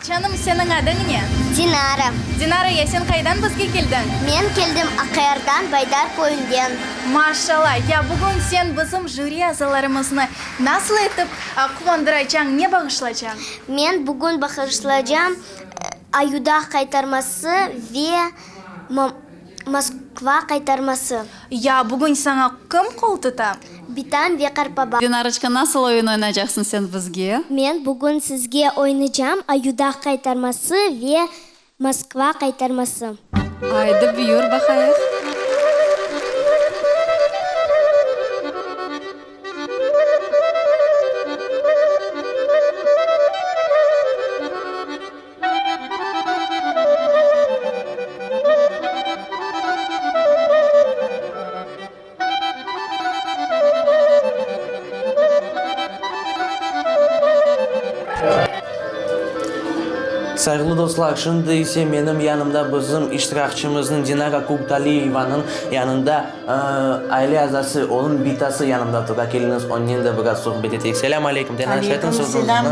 Canım, seniñ adıñ ne? Dinara. Dinara, ya sen qaydan bizge keldiñ? Men keldim Aqyardan, Baydar köyünden. Maşallah! Ya bugün sen bizim jüri azalarımıznı nasıl etip quvandıracañ, ne bağışlacañ? Men bugün bağışlacam Ayudağ qaytarması ve Moskva qaytarması. Ya bugün saña kim qol tuta? Bitam ve qartbabam. Dinaroçka, nasıl oyun oynaycaqsıñ sen bizge? Men bugün sizge oynaycam Ayudağ qaytarması ve Moskva qaytarması. Aydı, buyur, baqayıq. Sayğılı dostlar, şimdi ise menim yanımda bizim iştirakçımıznıñ Dinara Kurtaliyevanıñ yanında aile azası, onıñ bitası yanımda tura. Keliñiz, onnen de biraz suhbet eteyik. Selâm aleyküm, Dinara, Aleyküm selâm.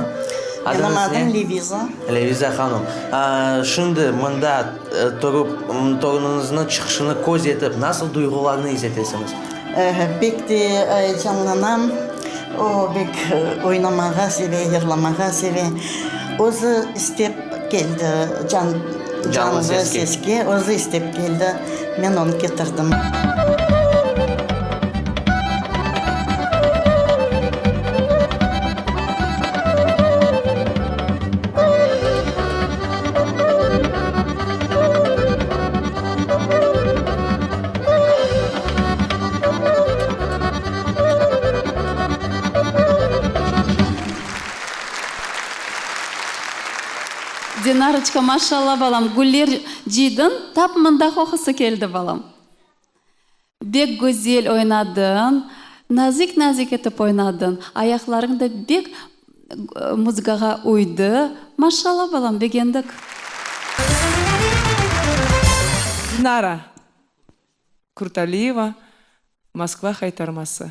Menim adım Leviza. Leviza hanım, şimdi mında turıp, torunıñıznıñ çıqışını köz etip, nasıl duyğularnı is etesiñiz? Pek de eyecanlanam. O, pek oynamağa seve, yırlamağa seve. Özü istep keldi canlı seske, özü istep keldi, men onı ketirdim. Dinaroçka, maşalla, balam, güller cıydıñ, tap mında qoqusı keldi, balam. Bek güzel oynadıñ, nazik-nazik etip oynadıñ, ayaqlarıñ da bek muzıkağa uydı. Maşalla, balam, begendik. Dinara Kurtaliyeva, Moskva haytarması.